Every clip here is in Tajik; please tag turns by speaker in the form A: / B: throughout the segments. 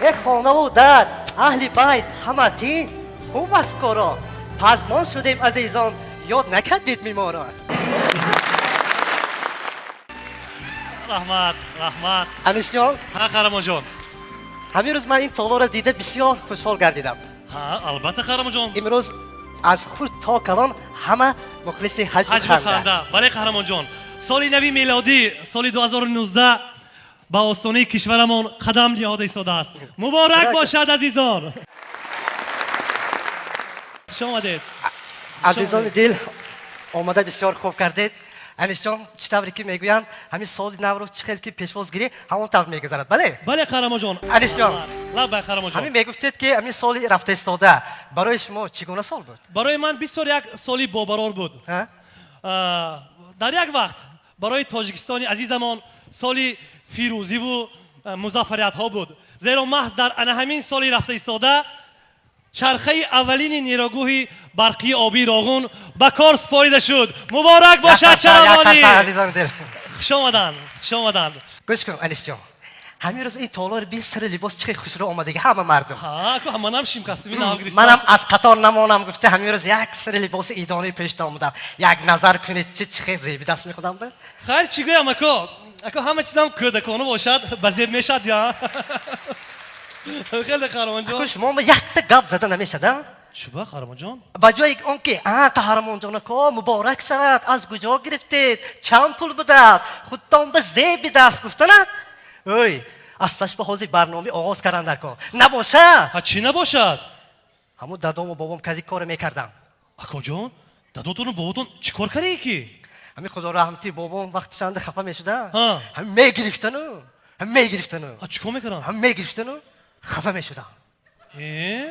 A: Э хонаву дар аҳли байт ҳама тин хуб аст коро. Пазмон шудем азизон, ёд накардед меморо.
B: Раҳмат, раҳмат.
A: Анисҷон.
B: Ҳа, Қаҳрамонҷон.
A: Ҳамин рӯз ман ин толорро дида бисёр хушҳол гардидам.
B: Ҳа, албатта, Қаҳрамонҷон.
A: Имрӯз аз хурд то калон ҳама мухлиси ҳаҷву ханда.
B: Бале, Қаҳрамонҷон. Соли нави мелодӣ, соли 2019 ба остонаи кишварамон қадам ниҳода истодааст. Муборак бошад, азизон. Хуш омадед.
A: Азизони дил, омада бисёр хуб кардед. Анисҷон, чӣ тавре ки мегӯянд, ҳамин соли навро чӣ хел ки пешвоз гирӣ, ҳамон тавр мегузарад. Бале?
B: Бале, Қаҳрамонҷон.
A: Анисҷон.
B: Лаббай, Қаҳрамонҷон.
A: Ҳамин мегуфтед, ки ҳамин соли рафта истода барои шумо чӣ гуна сол буд?
B: Барои ман бисёр як соли бобарор буд. Дар як вақт барои Тоҷикистони азизамон соли фирӯзиву музаффариятҳо буд. Зеро маҳз дар ана ҳамин соли рафта истода чархаи аввалини нерӯгоҳи барқии обии Роғун ба кор супорида шуд. Муборак бошад, чароғонӣ! Хуш омаданд, хуш омаданд.
A: Гӯш кун, Анисҷон, ҳамин рӯз ин толори би сари либос чӣ хушрӯ омадаги ҳама мардум.
B: Ҳа, манам шим костюми нав гирифтам.
A: Манам аз қатор намонам гуфта ҳамин рӯз як сари либоси идонӣ пешта омадам. Як назар кунед, чӣ хел зеби даст мехӯдам ба?
B: Хайр, чӣ гӯям, ако? Ако, ҳама чизам кӯдакона бошад, ба зеб мешад, я? Хеле, Қаҳрамонҷон.
A: Ако, шумо якта гап зада намешад, а?
B: Чӯба, Қаҳрамонҷон?
A: Ба ҷои он ки қаҳрамонҷон ако, муборак шавад, аз куҷо гирифтед, чанд пул будааст, худтон ба зеби даст гуфтанад? Ой, аз сашба ҳозир барнома оғоз карданд ако. Набошад?
B: Ҳа, чӣ набошад?
A: Ҳамун дадому бобом кази коре мекардам.
B: Акоҷон, дадотону боботон чӣ кор кардае ки?
A: Ҳамин худо раҳмати бобом вақти чанда хафа мешуда, ҳамин мегирифтану, ҳамин мегирифтану.
B: Ҳа, чӣ кор мекарданд?
A: Ҳамин мегирифтану, хафа мешудам.
B: Э,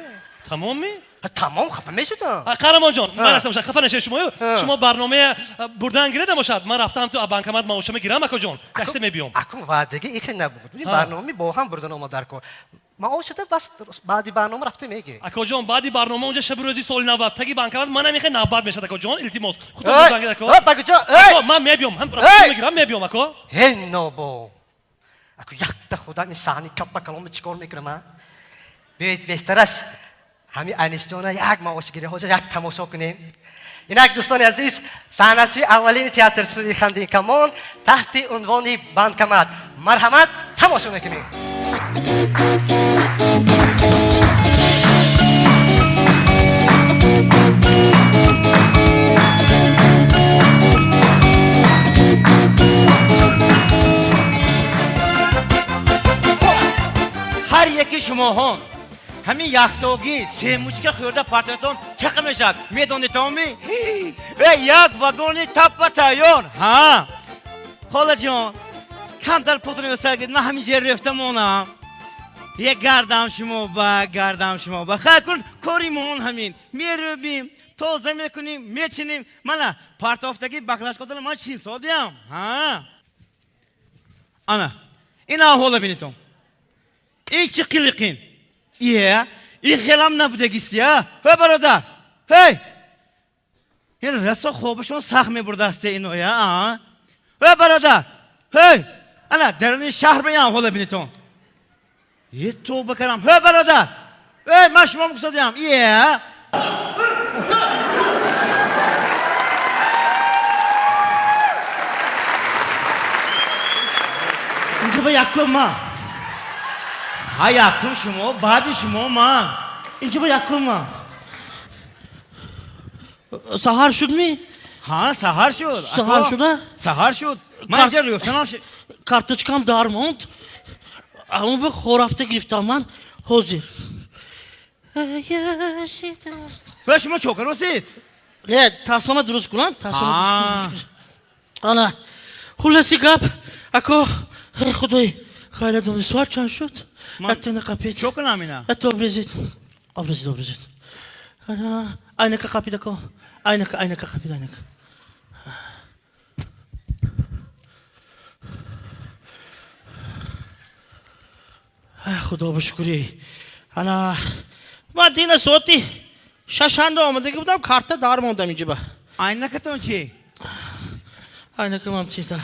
B: тамомми?
A: Тамом, хафа мешудам.
B: Қаҳрамонҷон, ман астам, хафа нашед шумо. Шумо барномая бурдан гиред набошад, ман рафтам ту банкомат маошама гирам, акоҷон, гашта мебиём.
A: Акун ваъдаги ихе набуд. Барнома бо ҳам бурдан омад дар кор. Маошата бас баъди барнома рафта мегиред.
B: Акоҷон, баъди барнома унҷа шаби рӯзи соли нав таги банкомат манам ихе навбат мешад, акоҷон, илтимос. Худо бурдан гиред, ако.
A: Ба куҷо?
B: Ман мебиём, ҳам рафта мегирам, мебиём, ако.
A: Ҳей, нобо. Ако, якта худам ин саҳни каппа каломи чӣ кор мекунам, а? Биёед, беҳтараш ҳамин Анисҷона як маошгирӣ ҳозир як тамошо кунем. Инак, дӯстони азиз, саҳначии аввалини театр суди Хандин Камон таҳти унвони банкомат. Марҳамат, тамошо мекунем.
C: Ҳар яки шумоҳон ҳамин яктогӣ семучка хӯрда партоятон чақа мешавад, медонитонми? Э, як вагони таппа тайёр. Ҳа, холаҷон, камтар путро ёсагид, ман ҳамин ҷер рефта монам. Е, гардам шумо ба, гардам шумо ба. Хайр кун, кори мон ҳамин мерӯбим, тоза мекунем, мечинем. Мана партофтаги баклашкотона ман чин содиям. Ҳа, ана ин аҳвола бинитон, ин чӣ қилиқин? Е, ин хелам набудагистия. Ҳей, бародар, ҳей, ин расо хобашон сахт мебурдасте иноя. Ҳей, бародар, ҳей, ана даруни шаҳр ба ин аҳвола бинитон. Е, тавба кардам. Ҳей, бародар, эй, ман шумо муксодиям. Е,
D: инҷо ба якум ман.
C: Ҳа, якум шумо, баъди шумо ман.
D: Инҷо ба якум ман. Саҳар шуд ми?
C: Ҳа, саҳар шуд.
D: Саҳар шуда?
C: Саҳар шуд. Ман инҷа рӯфтанам.
D: Карточкам дар монд. Аммо ба хорафта гирифтам ман ҳозир.
C: Ва шумо чокар осед?
D: Не, тасмама дуруст кунам, тасмама дуруст кунам. Ана, хулоси гап, ако, худой, хайра донӣ, соат чанд шуд? Яктана қапид.
C: Чо кунам ина?
D: Ято обрезид. Обрезид, обрезид. Ана, айнака қапид, ако. Айнака, айнака қапид, айнака. Худо ба шукрӣ. Ана, ман дина соати шашанда омадаги будам, карта дар мондам инҷа ба.
C: Айнакатон чи?
D: Айнакамам чита.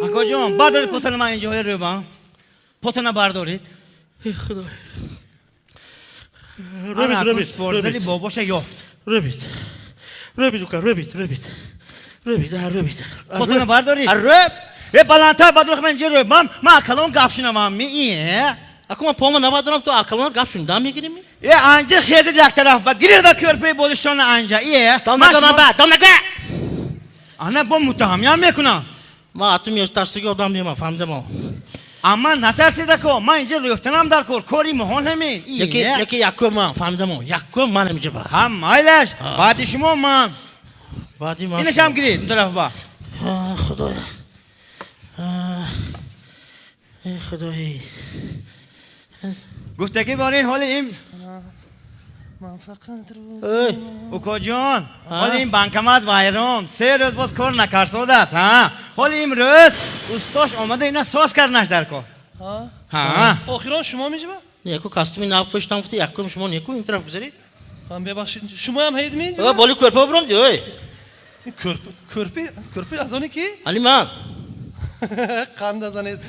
C: Акоҷон, бардоред потана ман инҷоҳои рӯбам. Потана бардоред.
D: Худо. Рӯбит, рӯбит.
C: Спортзали бобоша ёфт.
D: Рӯбит. Рӯбит, ука, рӯбит, рӯбит. Рӯбит, рӯбит.
C: Потана бардоред.
D: Рӯб.
C: Э, баландтар бардоред, ман инҷо рӯбам. Ман акалон гап шунавам. Ми,
D: Аку ман пома набардорам, ту акалон гап шунидан мегирӣ?
C: Э, анҷа хезед як тараф ба гиред ба кӯрпаи болиштона анҷа. Э,
D: Дом нага, дом нага.
C: Ана бо муттаҳамиям мекунам.
D: Ман ату метарсиги одам немам, фаҳмидам.
C: Амма натарсид ако, ман инҷа рӯфтанам дар кор, кори моҳон ҳамин.
D: Яки, яки якум ман, фаҳмидам. Якум ман инҷа ба.
C: Ҳам майлаш, баъди шумо ман.
D: Баъди ман.
C: Инашам гиред, ин тараф ба.
D: Худоя. Эй Худои.
C: Гуфтагӣ борин ҳоли ин
B: ман фақат рӯз.
C: Укоҷон, ҳоли ин банкомат вайрон, 3 рӯз боз кор накарсодааст, ҳа? Ҳоли имрӯз устош омада ина соз карданаш дар кор. Ҳа?
B: Охирон шумо меҷиба?
D: Неку костюми нав пӯштам гуфти якум шумо неку ин тараф гузаред.
B: Ҳам бебахшид, шумо ҳам ҳайд меҷиба?
D: О, боли кӯрпа биром ди, ой.
B: Кӯрпа, кӯрпи, кӯрпи аз оне ки?
D: Али ман.
B: Қанда занед.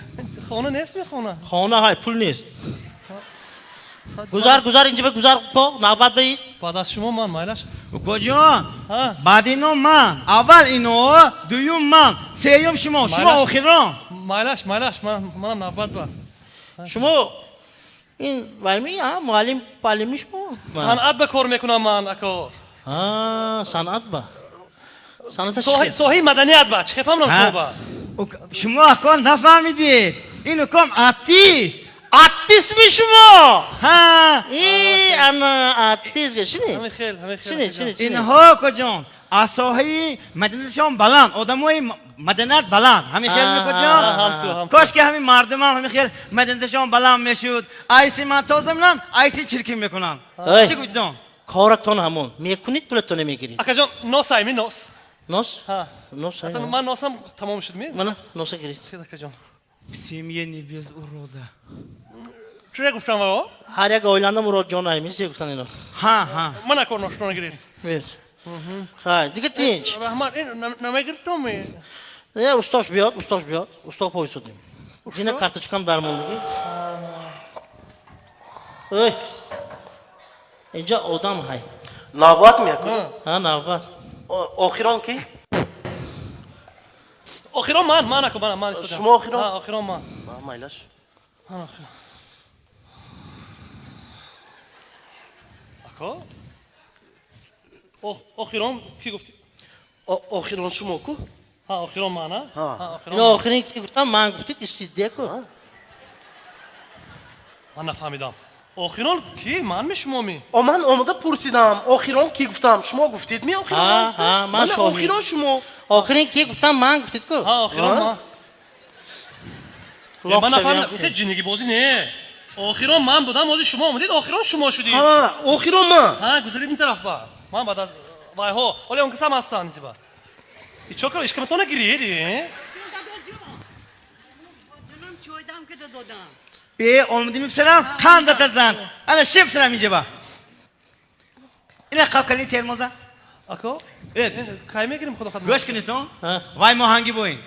B: Хона нест ми хона?
D: Хона ҳай, пул нест. Гузар, гузар, инҷа ба гузар по, навбат баист.
B: Баъд аз шумо ман майлаш.
C: Укоҷон, баъд ино ман, аввал ино, дуюм ман, сеюм шумо, шумо охирон.
B: Майлаш, майлаш, манам навбат ба.
D: Шумо ин вайми, а, муаллим, муаллими шумо?
B: Санъат ба кор мекунам ман, ако.
D: А, санъат ба. Санъат
B: соҳаи маданият ба, чӣ фаҳмам шумо ба?
C: Шумо ако нафаҳмидед. Ин уком артист.
D: Артист ми шумо?
C: Ҳа.
D: И, ана артист шини?
B: Ҳамин хел, ҳамин хел.
D: Шини, шини, шини.
C: Инҳо акоҷон, аз соҳаи маданиятшон баланд, одамои маданият баланд. Ҳамин хел мекоҷон? Кош ки ҳамин мардумам ҳамин хел маданиятшон баланд мешуд. Айси ман тоза мекунам, айси чиркин мекунам. Чӣ гуфтон?
D: Коратон ҳамон. Мекунед, пулатон мегиред.
B: Акаҷон, нос айми нос.
D: Нос? Нос.
B: Ман носам тамом шуд ми?
D: Мана, носа гиред.
B: Акаҷон.
C: В семье не без урода.
B: Чӣ гуфтам ва?
D: Ҳар як оиланда Муродҷон айми, се гуфтан ино.
C: Ҳа, ҳа.
B: Ман ако ношто нагиред.
D: Бир. Ҳа, дига тинч.
B: Раҳмат, ин намегиртум ми?
D: Не, устош биёд, устош биёд. Усто пойсудим. Дина карточкам дармондагӣ. Ой. Инҷа одам ҳай.
E: Навбат мекун?
D: Ҳа, навбат.
E: Охирон ки?
B: Охирон ман, ман ако, ман, ман истодам.
E: Шумо охирон?
B: Ҳа, охирон ман.
E: Майлаш.
B: Ман охирон. Ако? Охирон ки гуфти?
E: Охирон шумо ку?
B: Ҳа, охирон ман, а?
E: Ҳа.
D: Ино охирин ки гуфтам, ман гуфтид, истидде ку.
B: Ман нафаҳмидам. Охирон ки? Ман ми шумо ми?
E: О, ман омада пурсидам. Охирон ки гуфтам? Шумо гуфтид ми охирон ман гуфтам?
D: Ҳа, ман шоҳид.
E: Охирон шумо.
D: Охирин ки гуфтам, ман гуфтид ку?
B: Ҳа, охирон ман. Ман нафаҳмидам. Хе ҷинниги бозӣ не. Охирон ман будам, ҳозир шумо омадид, охирон шумо шудид.
E: Ҳа, охирон ман.
B: Ҳа, гузарид ин тараф ба. Ман баъд аз вайҳо, ҳоле он касам ҳастанд инҷа ба. Ичо кар, ишкаматона гирид, э?
C: Бе, омадим писарам, қандата зан. Ана ши писарам инҷа ба. Ина қапкани термоза.
B: Ако, кай мегирим худо хадмат?
C: Гӯш кунед, вай моҳанги боин.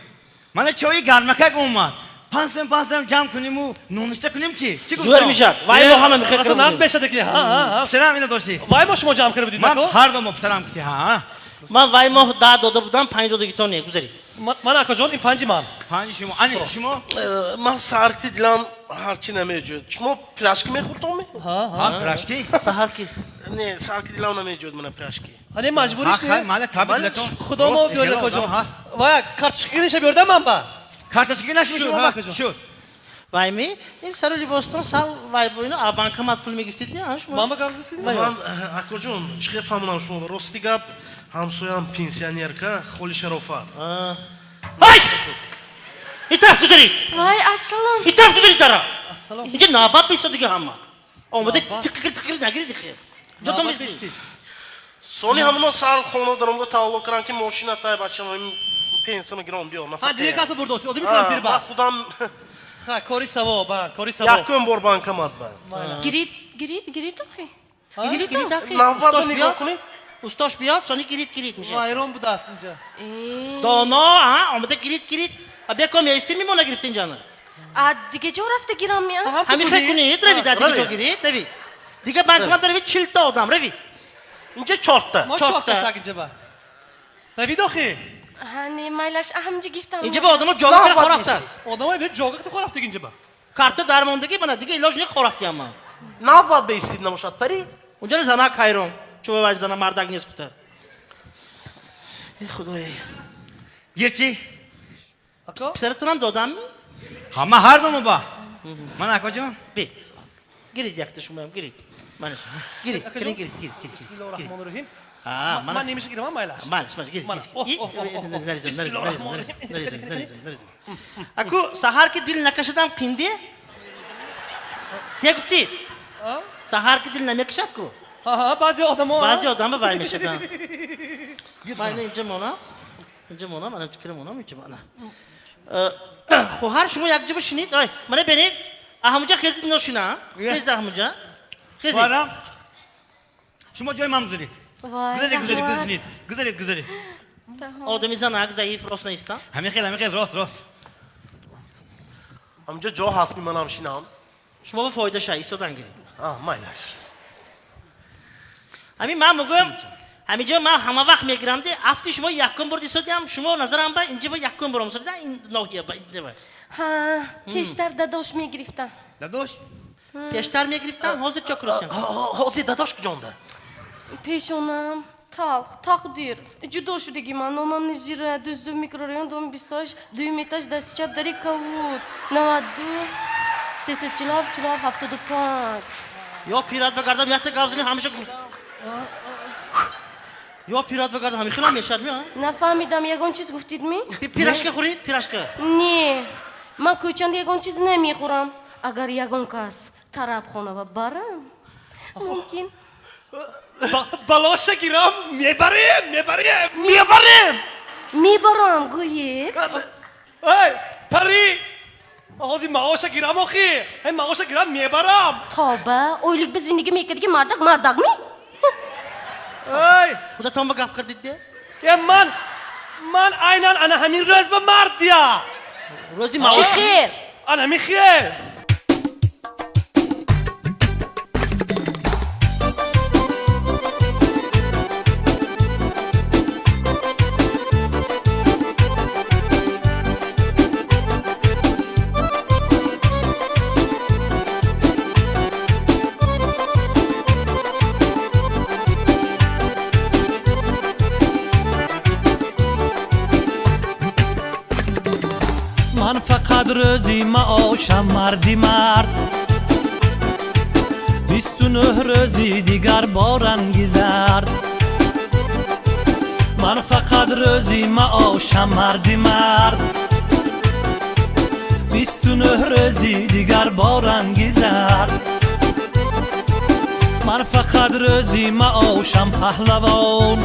C: Мана чои гармакак омад. 5 сом ҷамъ куниму ноништа кунем чи? Чӣ гуфтам?
D: Зӯр мешад. Вай мо ҳама мехоҳем.
B: Асла нағз мешад ки. Ҳа, ҳа, ҳа.
C: Писарам ина дошти.
B: Вай мо шумо ҷамъ карда будед,
C: Ман
B: ако?
C: ҳар ду мо писарам гуфти, ҳа.
D: Ман вай моҳ 10 дода будам, 5 додагитон не, гузаред.
B: Ман акаҷон, ин 5 ман.
C: 5 шумо. Ани шумо?
E: Ман саҳар ки дилам ҳарчи намеҷӯд. Шумо пирашки мехӯрдом?
B: Ҳа,
C: ҳа. Пирашки?
D: Саҳар ки?
E: Не, саҳар ки дилам намеҷӯд мана пирашки.
B: Ане маҷбуриш не?
C: Ҳа, мала таби дилатон.
B: Худо мо биёрд акаҷон. Вай, карточкагириша биёрдам ман ба.
C: Карточкаги нашуд шумо? Шуд.
D: Вай ми? Ин сару либостон сал вай бо ино, а банкомат пул мегирифтид не, а шумо?
B: Ман ба гап засидем?
E: Ман акаҷон, чӣ хел фаҳмонам шумо? Рости гап, ҳамсоям пенсионерка Холи Шарофат.
D: Ай! Ин тараф гузарид!
F: Вай, ассалом!
D: Ин тараф гузарид дара!
B: Ассалом!
D: Инҷа навбат бисо дига ҳама. Омада тиққир тиққир нагирид хел. Ҷотон бистид.
E: Сони ҳамоно сар хона даромада тавалло кардам ки мошина тай бачам пенсияма гиром биёр.
B: Ҳа, дига касба бурдоси, одами кунам пирба.
E: Ман худам
B: Ҳа, кори савоб, ҳа, кори савоб.
E: Якум бор банкомат ба.
F: Гирид, гирид, гирид охи.
D: Гирид, гирид охи.
E: Навбат нигоҳ кунед.
D: Устош биёд, сони гирид, гирид мешавад.
B: Вайрон будааст инҷа.
D: Доно, ҳа, омада гирид, гирид. А беком меисти мимона гирифтин ҷана?
F: А диге ҷо рафта гирам ми?
D: Ҳамин хел кунед, равид, а диге ҷо гиред, равид. Дига банкомат равид, 40 та одам, равид.
E: Инҷа 4 та.
B: Мо 4 та саг инҷа ба. Равид охи.
F: Ҳа, не, майлаш, ҳаминҷа гифтам.
D: Инҷа ба одамо ҷога кара хорафтааст.
B: Одамои бе ҷога кара хорафтаг инҷа ба.
D: Карта дармондагӣ мана дига илоҷ не хорафтиам ман.
E: Навбат беистид намошад пари?
D: Унҷа занак ҳайрон. Чӯба вай зана мардак нест кута. Э худои.
C: Гирчи?
D: Писаратонам додам ми?
C: Ҳама ҳар дому ба. Ман акоҷон.
D: Би. Гирид якта шумоям, гирид. Манаш. Гирид, гирид, гирид, гирид.
B: Бисмиллоҳир роҳманир роҳим.
D: Ман
B: немиша гирам майлаш.
D: Манаш, манаш, гирид. Наризам. Аку саҳар ки дил накашадам қинди? Се гуфтид? Саҳар ки дил намекашад ку?
B: Баъзе одамо.
D: Баъзе одамо вай мешадам. Ман инҷа монам. Инҷа монам, ана фикр монам, инҷа мана. Хоҳар шумо як ҷо бишинед. Ой, мана бинед. Аҳамуҷа хезид ношина. Хезид аҳамуҷа. Хезид.
C: Хоҳарам. Шумо ҷои ман гузаред. Гузаред, гузаред, гузаред. Гузаред, гузаред.
D: Одами занак заиф рост наиста.
C: Ҳамин хел, ҳамин хел рост, рост.
E: Ҳамҷа ҷо ҳаст ми манам шинам.
D: Шумо ба фоида шай, истодан гиред.
E: Майлаш.
D: Ҳамин ман мегӯям, ҳаминҷо ман ҳама вақт мегирам, ди афти шумо якум бор истодиам, шумо назарам ба инҷа ба якум борам истодиам, ин ноҳия ба инҷа ба.
F: Ҳа, пештар дадош мегирифтам.
C: Дадош?
D: Пештар мегирифтам, ҳозир чо курсиям?
E: Ҳозир дадош куҷонда?
F: Пешонам, талх, тақдир. Ҷудо шудагӣ ман, номам Низира, 22 микрорайон, дом 28, дуюм этаж, дасти чап, дари кавуд, 92, 347, 47, 75.
D: Ё пират багардам, якта гавзини ҳамеша гуфт. Ё пират багардам, ҳамин хелам мешад ми?
F: Нафаҳмидам, ягон чиз гуфтид ми?
D: Пирашка хӯрид, пирашка?
F: Не, ман кӯчанда ягон чиз намехӯрам. Агар ягон кас тарабхона ба барам, мумкин.
B: Балоша гирам, мебарем, мебарем,
E: мебарем!
F: Мебарам, гӯед.
B: Эй, пари! Ҳозир маоша гирам охи. Эй, маоша гирам, мебарам.
F: Тоба, ойлик ба зиндагӣ мекардаги мардак мардак ми?
B: Эй!
D: Худатон ба гап кардид де?
B: Э, ман айнан ана ҳамин рӯз ба мард дия.
D: Рӯзи маош?
F: Чӣ хел?
B: Ана ҳамин хел. Ман фақат рӯзи маошам марди мард, 29 рӯзи дигар бо ранги зард. Ман фақат рӯзи маошам марди мард, 29 рӯзи дигар бо ранги зард. Ман фақат рӯзи маошам паҳлавон,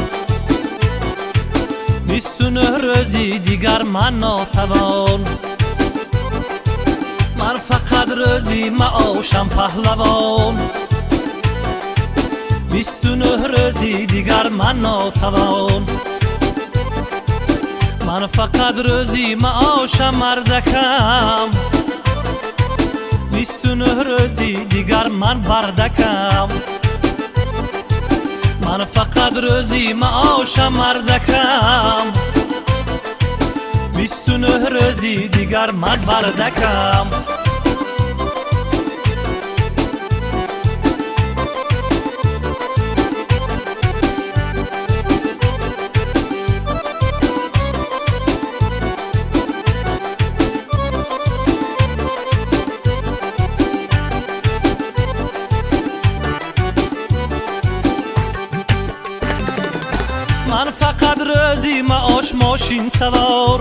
B: 29 рӯзи дигар ман нотавон. Ман фақат рӯзи маошам паҳлавон, 29 рӯзи дигар ман нотавон. Ман фақат рӯзи маошам мардакам, 29 рӯзи дигар ман бардакам. Ман фақат рӯзи маошам мардакам, 29 рӯзи дигар ман бардакам. Ман фақат рӯзи маош мошин савор,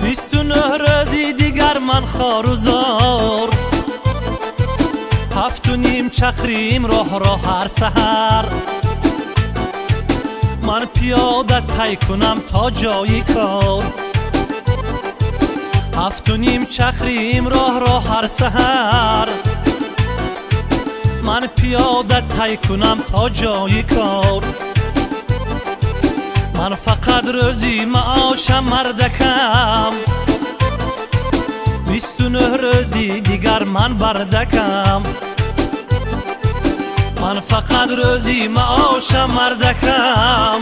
B: 29 рӯзи дигар ман хору зор. 7:30 чақрим роҳро ҳар саҳар, ман пиёда тай кунам то ҷои кор. 7:30 чақрим роҳро ҳар саҳар, ман пиёда тай кунам то ҷои кор. Ман фақат рӯзи маошам мардакам, 29 рӯзи дигар ман бардакам. Ман фақат рӯзи маошам мардакам,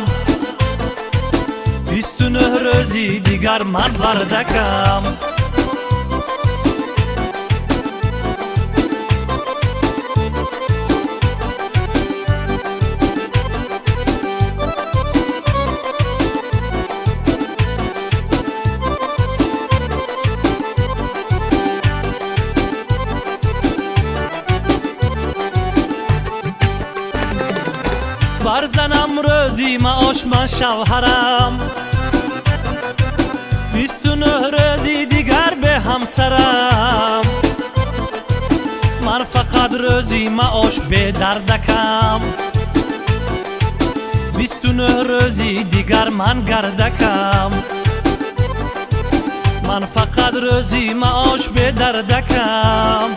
B: 29 рӯзи дигар ман бардакам. Барзанам рӯзи маош ман шавҳарам, 29 рӯзи дигар бе ҳамсарам. Ман фақат рӯзи маош бедардакам, 29 рӯзи дигар ман гардакам. Ман фақат рӯзи маош бедардакам,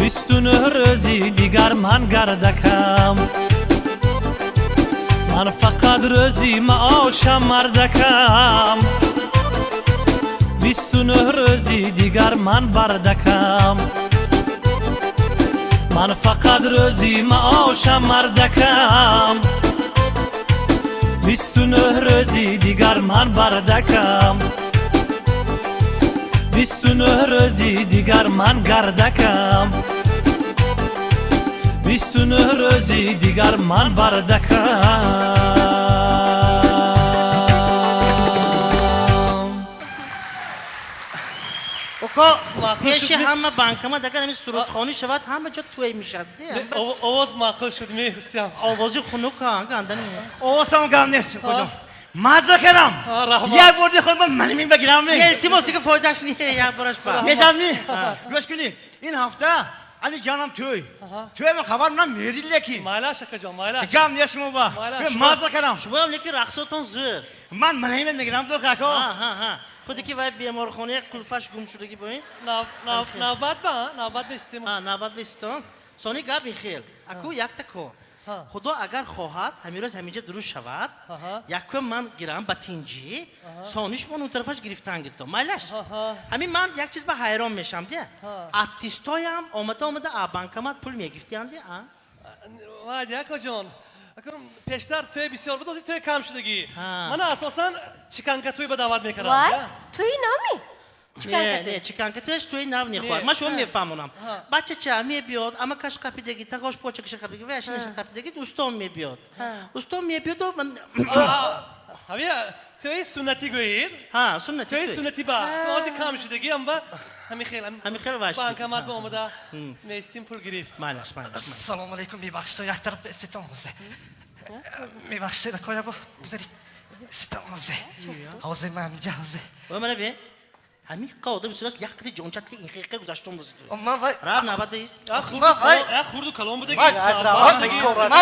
B: 29 рӯзи дигар ман гардакам. Ман фақат рӯзи маошам мардакам, 29 рӯзи дигар ман бардакам. Ман фақат рӯзи маошам мардакам, 29 рӯзи дигар ман бардакам. 29 рӯзи дигар ман гардакам, 29 рӯзи дигар ман бардакам.
D: Ока, пеши ҳама банкомат агар ҳамин сурудхонӣ шавад, ҳама ҷо туй мешавад.
B: Овоз маъқул шуд, меҳусиям.
D: Овози хунук гандани.
C: Овозам гам нест, куҷо. Маза кардам. Як бор дихоҳам ман маним бигирам.
D: Илтимос, дига фоидааш не, як бораш ба.
C: Мешам ни? Гӯш кунед, ин ҳафта Али ҷонам туй. Туй ма хабар ман медид лекин.
B: Майлаш акаҷон, майлаш.
C: Гам нест шумо ба. Маза кардам.
D: Шумоям лекин рақсотон зӯр.
C: Ман маним мегирам ду хако.
D: Ҳа ҳа. Худи ки вай беморхонаи қулфаш гум шудагӣ бо ин?
B: Навбат ба, навбат бистем.
D: Ҳа, навбат бистем. Сони гап ин хел. Аку якта кор. Худо агар хоҳад, ҳамин рӯз ҳаминҷа дуруст шавад, якум ман гирам ба тинҷӣ, сониш мон он тарафаш гирифтан гирифтам. Майлаш? Ҳамин ман як чиз ба ҳайрон мешам, де. Артистоям омада а банкомат пул мегирифтиянд, де, а?
B: Вай, акаҷон, пештар тӯй бисёр буд, ҳозир тӯй кам шудагӣ. Мана асосан чиканка тӯй ба даъват мекардам.
F: Вай, тӯй нами?
D: Не, чиканка туяш туи нав нехоҳад. Ман шумо мефаҳмонам. Бачача мебиёд, амакаш қапидаги, тағош почакаша қапидаги, ваяшинаша қапидаги, устом мебиёд. Устом мебиёду
B: ҳамия туи суннатӣ гӯед?
D: Ҳа, суннатӣ.
B: Туи суннатӣ ба. Ҳозир кам шудагӣ, амба ҳамин хел.
D: Ҳамин хел ваш.
B: Банкомат ба омада меистим пул гирифт.
D: Майлаш, майлаш.
A: Салом алейкум, мебахшед, як тараф иститон ҳозе. Мебахшед, акоя бо гузаред. Иститон ҳозе. Ҳозе ман инҷа ҳозе.
D: Ой, мана бе. Ҳамин қодам сирас як қиди ҷончатли ин хиққа гузаштон бозид.
A: Ман вай
D: Рав навбат бист.
B: Я хурду калон будаги.
A: Ман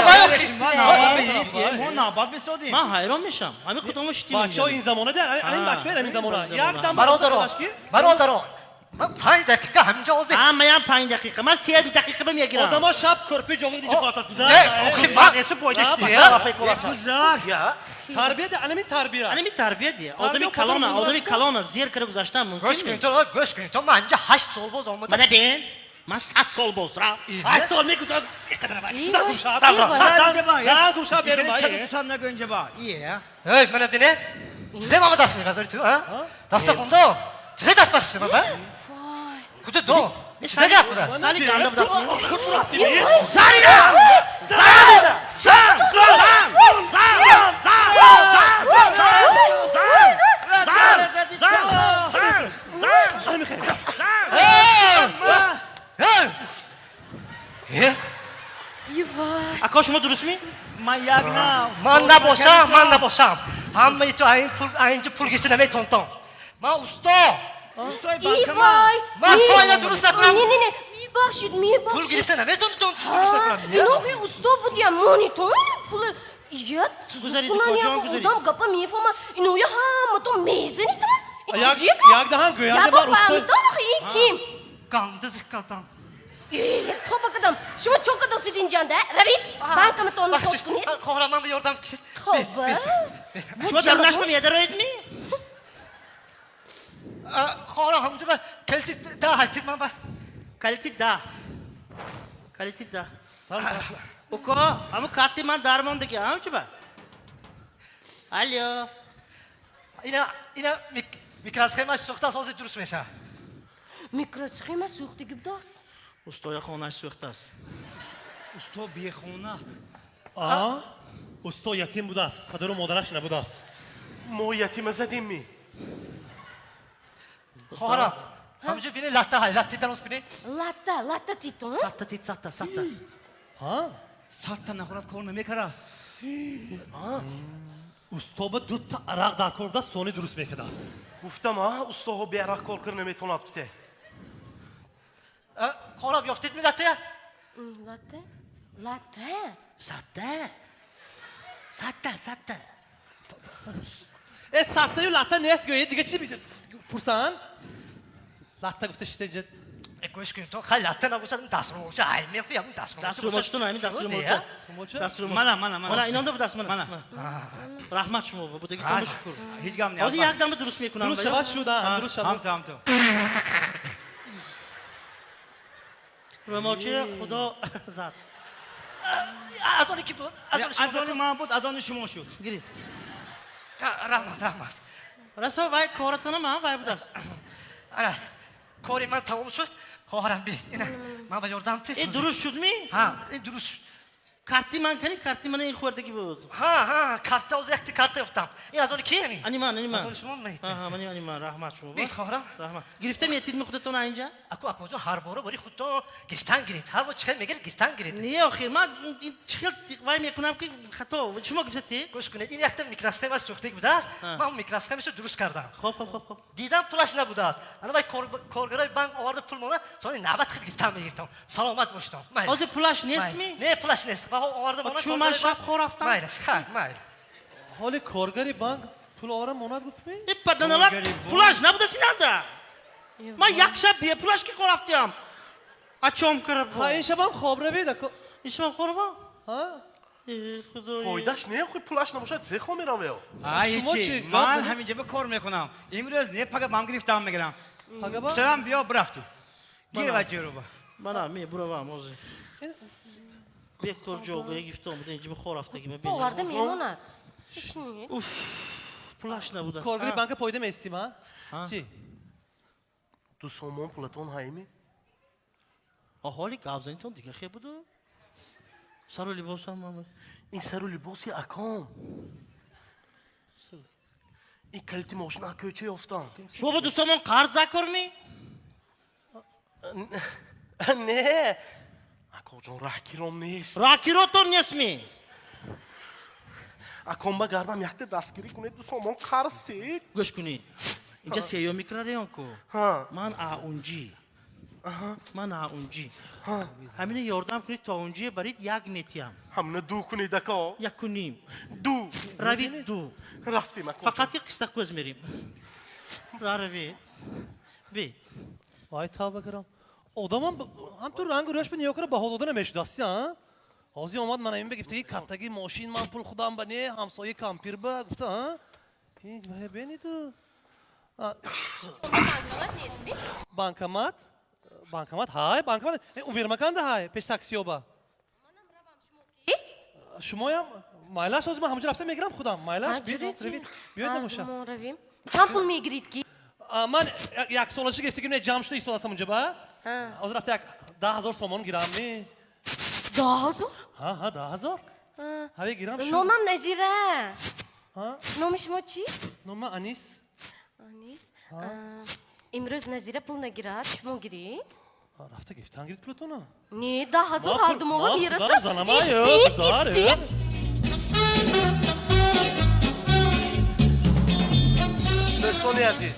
A: вай
C: Мо навбат бистодем.
D: Ман ҳайрон мешам. Ҳамин худомо шитим.
B: Бачаҳо ин замона де, ин бачаҳо ин замона. Як дам
A: бародаро, бародаро. Ман 5 дақиқа ҳаминҷа ҳозир.
D: Ҳа, маям 5 дақиқа. Ман 3 дақиқа мегирам.
B: Одамо шаб кӯрпи ҷоғи инҷо холатас гузар.
D: Не, охи ман
C: Гузар.
B: Тарбия де, анамин тарбия.
D: Анамин тарбия де. Одами калона, одами калона зер кара гузаштан мумкин.
A: Гӯш кунед, гӯш кунед. Ман инҷа 8 сол боз омадам.
D: Мана бин. Ман 100 сол боз рав.
B: 8 сол мегузар. Иқадар вай. Гузар гумшаб. Гумшаб берун вай.
C: Сан нагӯ инҷа ба. Ие.
A: Эй, мана бинед. Чизе мама даст мегазори ту, а? Даста бунда. Чизе даст басти ман ба? Куҷо до? Чизе гап буда?
D: Сали ганда даст.
F: Сали!
D: Сали! Сам! Сам! Сам! Сам! Сам! Сам! Сам! Сам! Сам!
A: Сам!
D: Ака, шумо дурустми?
C: Ман як нав.
A: Ман набошам, ман набошам. Ҳамаи ту айн пул айнҷа пул гирифта наметонтон. Ман усто.
C: Устои банкомат.
A: Ман файла дуруст накунам.
F: Не, не, не, мебахшед, мебахшед.
A: Пул гирифта наметонтон дуруст накунам.
F: Иноҳи усто будям, монитон пул я
D: Гузаред,
F: тузукунан
D: ҷон,
F: я
D: гузаред.
F: одам гапа мефаҳмад. Иноя ҳаматон мезанитон.
B: Як даҳан гӯянда
F: Я
B: бар усто.
F: фаҳмидам, охи ин ким?
A: Ганда зиккатам.
F: Тоба кадам. Шумо чо кадосид инҷанда? Равид, банкаматонро соз кунед.
A: Хоҳарам, ман ба ёрдам кунед.
F: Тоба.
D: Шумо дарунашба медароед ми?
A: Хоҳарам, ҳамонҷо ба калити да ҳайтид ман ба.
D: Калити да. Калити да. Уко, ҳамун карти ман дар мондаги, ҳамчи ба? Алло.
A: Ина микросхемаш сӯхтааст, ҳозир дуруст мешавад.
F: Микросхема сӯхтаги будааст?
D: Устоя хонаш сӯхтааст.
C: Усто бехона.
B: А? Усто ятим будааст, падару модараш набудааст.
E: Мо ятима задем ми?
A: Хоҳарам, ҳамонҷо бинед латта ҳай, латти дароз кунед.
F: Латта, латта титон?
D: Сатта тит, сатта, сатта.
B: Ҳа?
C: Сатта нахӯрад кор намекардааст.
B: Усто ба дута арақ дар кор будааст, сони дуруст мекардааст.
E: Гуфтам, а, устоҳо беарақ кор кар наметавонад куте.
A: Хоҳарам, ёфтед ми латтая?
F: Латта? Латта?
D: Сатта? Сатта, сатта.
B: Э, саттаю латта нест гӯед, дига чи пурсанд? Латта гуфта шита ҷа.
A: Гӯш кунед, то хай латта набошад, дастромолча ай мехӯям,
D: дастромолчатон ами дастромолча.
B: Дастромолча?
C: Мана, мана, мана.
D: Мана, инонда будааст, мана.
C: Мана.
D: Раҳмат шумо, будагитон шукур.
C: Ҳеҷ гап не.
D: Ҳозир як дама дуруст мекунам.
B: Дуруст шавад шуда, дуруст шавад.
C: Ҳамто, ҳамто.
D: Рӯмолчаи Худо зад.
A: Аз они ки буд?
C: Аз они ман буд, аз они шумо шуд.
D: Гиред.
A: Раҳмат, раҳмат.
D: Расо, вай коратона ман вай будааст.
A: Ана, кори ман тамом шуд. Хоҳарам, бис. Ина, ман ба ёрдам тез.
D: Э, дуруст шуд ми?
A: Ҳа, ин дуруст шуд.
D: Карти ман кани, карти ман ин хӯрдаги буд.
A: Ҳа, ҳа, карта, ҳозир якта карта ёфтам. Ин аз они ки ами?
D: Ани ман, ани ман.
A: Аз они шумо ме?
D: Ҳа, ҳа, ани ман, раҳмат шумо.
A: Бис, хоҳарам.
D: Раҳмат. Гирифта метид ми худатон инҷа?
A: Аку, акоҷон, ҳар бора бори худто гирифтан гиред. Ҳар бор чихел мегиред, гирифтан гиред.
D: Не, охир, ман чихел вай мекунам ки хато. Шумо гирифтед?
A: Гӯш кунед, ин якта микросхемаш сӯхтаги будааст. Ман микросхемашро дуруст кардам.
D: Хоб, хоб, хоб, хоб.
A: Дидам пулаш набудааст. Ана вай коргарои банк оварда пул монад, сони навбат хид гирифтан мегирифтам. Саломат бошедам.
D: Ҳозир пулаш нест ми?
A: Не, пулаш нест.
D: Чун ман шаб хор рафтам.
A: Майли, хай, майли.
B: Ҳоли коргари банк пул овара монад гуфт ми?
D: Э, паданалак, пулаш набуда синанда. Ман як шаб бепулаш ки хор рафтиам. Ачом караб.
B: Ха, ин шабам хоб равед, ако.
D: Ин шабам хор равам?
B: Ҳа?
D: Э, худоё.
E: Фоидаш не, хуй пулаш набошад, зе хо меравам ё.
C: Ай, чи, ман ҳаминҷа ба кор мекунам. Имрӯз не, пага ман гирифтам мегирам. Писарам биё, бирафтӣ. Гир ва ҷӯруба.
D: Мана, ме буравам ҳозир. Бекор ҷо гирифтам, буда инҷа хор рафтаги ма.
F: Оварда мемонад. Чишни?
D: Уф, пулаш набудааст.
B: Коргари банка пойда меистим, а? Чи?
E: Ду сомон пулатон ҳайми?
D: Ҳоли гавзанитон дига хе буду? Сару либосам ман.
E: Ин сару либоси аком. Ин калити мошина кӯча ёфтам.
D: Шумо бо ду сомон қарз дакор ми?
E: Не. Акоҷон, раҳкиром нест.
D: Раҳкиротон нест ми?
E: Аком ба гардам якта дастгирӣ кунед, ду сомон қарз тед.
D: Гӯш кунед. Инҷа сеюм микрорайон ку. Ман аунҷи. Ман аунҷи. Ҳамина ёрдам кунед то унҷие барид як метиям.
E: Ҳамина ду кунед, ако.
D: Яку ним.
E: Ду.
D: Равид ду.
E: Рафтем, ако.
D: Фақат ки қиста кӯз мерим. Равид. Бед.
B: Ай тавба кардам. Одамам ҳамтур рангу рӯш ба ниё кара баҳо дода намешудасти, а? Ҳозир омад ман ҳамин ба гифтаги каттаги мошин ман пул худам ба не, ҳамсоя кампир ба гуфта, а? Ин вая бениду.
F: Банкомат нест ми?
B: Банкомат? Банкомат ҳай, банкомат. Увермаканда ҳай, пеш таксиёба.
F: Манам равам, шумо ки?
B: Шумоям майлаш ҳозир ман ҳамонҷо рафта мегирам худам. Майлаш, биёед, биёед набоша.
F: Мо равем. Чанд пул мегирид ки?
B: Ман як солаши гирифтагим не ҷамъ шуда истодасам унҷа ба. Ҳозир рафта як 10 000 сомон гирам ми.
F: 10 000?
B: Ҳа, ҳа, 10 000. Ҳаве гирам шу.
F: Номам Назира. Номи шумо чӣ?
B: Нома Анис.
F: Анис. Имрӯз Назира пул нагирад, шумо гиред?
B: Рафта гирифтан гирид пулатона.
F: Не, 10 000 ҳардумова мерасад. Истид, истид.
E: Дӯстони азиз.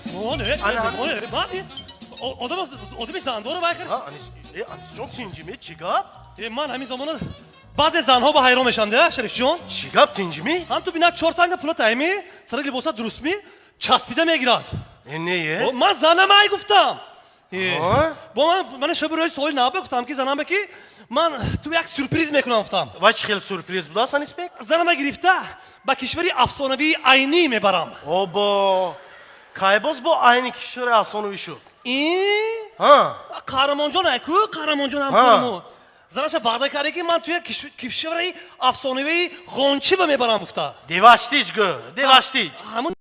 B: Одами зандоро вай кард.
E: Анисҷон, тинҷиме, чӣ гап?
B: Ман ҳамин замона баъзе занҳо ба ҳайрон мешаванд, Шарифҷон.
E: Чӣ гап, тинҷимӣ?
B: Ҳам ту бинад чор танга пула тайми, сари либоса дурустми, часпида мегирад.
E: Не,
B: Ман занам ай гуфтам. Бо ман мана шаби рӯзи соли нав гуфтам, ки занам, ки ман ту як сюрприз мекунам, гуфтам.
E: Вай чӣ хел сюрприз будааст, Анисбек?
B: Занама гирифта, ба кишвари афсонавии Айнӣ мебарам.
E: Обо, кай боз бо Айни кишвари афсонавӣ шуд?
B: И
E: Ҳа.
B: Қаҳрамонҷон, айку Қаҳрамонҷон ҳамкорамо занаша ваъда карда, ки ман туя кишвари афсонавии Ғончиба мебарам, гуфта.
E: Деваштич гӯ, Деваштич.
B: Ҳамун.